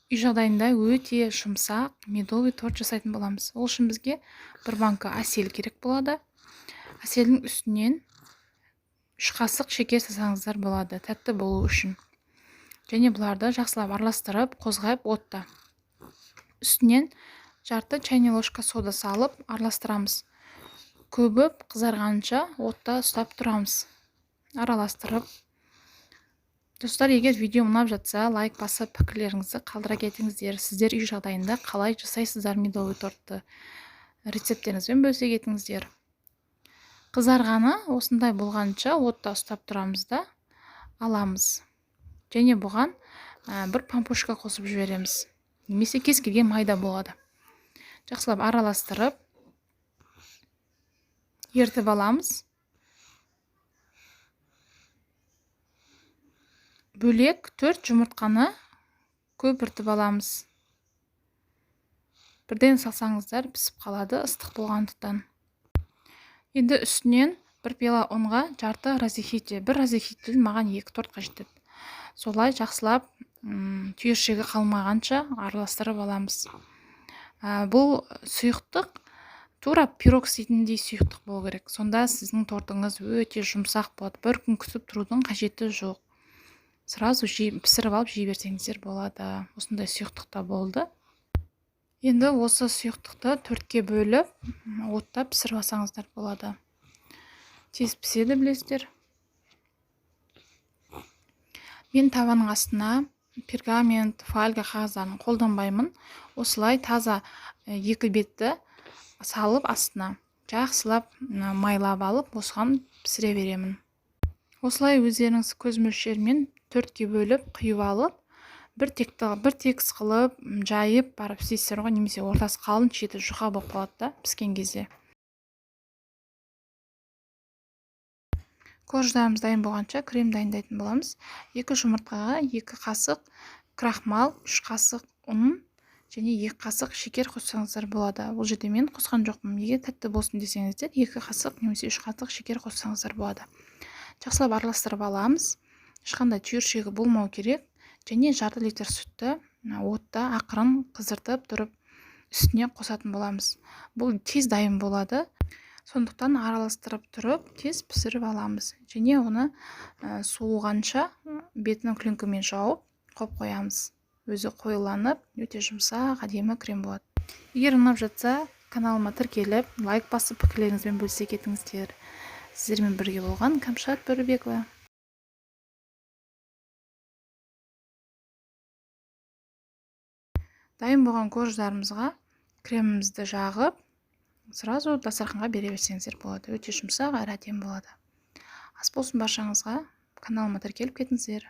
Үй жағдайында өте жұмсақ медовый торт жасайтын боламыз. Ол үшін бізге бір банка әсел керек болады. Әселдің үстінен 3 қасық шекер салсаңыздар болады, тәтті болу үшін. Және бұларды жақсылап араластырып, қозғап отта. Үстінен жарты чайный ложка сода салып араластырамыз. Көбіп қызарғанша отта ұстап тұрамыз. Араластырып. Достар, егер видео ұнап жатса, лайк басып пікірлеріңізді қалдыра кетіңіздер. Сіздер үй жағдайында қалай жасайсыздар медовый тортты? Рецепттеріңізбен бөлісе кетіңіздер. Қызарғаны осындай болғанша отта ұстап тұрамыз да аламыз. Және бұған бір пампушка қосып жібереміз. Немесе кез келген майда болады. Жақсылап араластырып ертіп аламыз. Бөлек 4 жұмыртқаны көпіртіп аламыз. Бірден салсаңыздар пісіп қалады, ыстық болғандықтан. Енді үстінен бір пиала ұнға жарты разрыхлитель, бір разрыхлитель маған 2 тортқа жетеді. Солай жақсылап, түйіршігі қалмағанша араластырып аламыз. Бұл сұйықтық тура пирог істейтіндей сұйықтық болу керек. Сонда сіздің тортыңыз өте жұмсақ болады. Бір күн күтіп тұрудың қажеті жоқ. Сразу пісіріп алып жей берсеңіздер болады. Осындай сұйықтықта болды. Енді осы сұйықтықты 4-ке бөліп, отта пісіріп алсаңыздар болады. Тез піседі, білесіздер. Мен табаның астына пергамент, фольга қағаздарын қолданбаймын. Осылай таза екі бетті салып астына жақсылап майлап алып, осыған пісіре беремін. Осылай өздеріңіз көз мөлшерімен 4-ке бөліп құйып алып, бір тегіс қылып, жайып барып істейсіздер ғой, немесе ортасы қалың, шеті жұқа болып қалады да піскен кезде. Корждарымыз дайын болғанша крем дайындайтын боламыз. 2 жұмыртқаға 2 қасық крахмал, 3 қасық ұн және 2 қасық шекер қоссаңыздар болады. Бұл жерде мен қосқан жоқпын. Егер тәтті болсын десеңіздер, 2 қасық немесе 3 қасық шекер қоссаңыздар болады. Жақсылап араластырып аламыз. Ешқандай түйіршегі болмау керек. Және жарты литр сүтті отта ақырын қыздыртып тұрып үстіне қосатын боламыз. Бұл тез дайын болады. Сондықтан араластырып тұрып тез пісіріп аламыз. Және оны суығанша бетін пленкамен жауып қойып қоямыз. Өзі қоюланып, өте жұмсақ, әдемі крем болады. Егер ұнап жатса, каналыма тіркеліп, лайк басып пікірлеріңізбен бөлісе кетіңіздер. Сіздермен бірге болған Камшат Бөрібекова. Дайын болған корждарымызға кремімізді жағып, сразу дастарханға бере берсеңіздер болады. Өте жұмсақ әрі әдемі болады. Ас болсын баршаңызға. Каналыма тіркеліп кетіңіздер.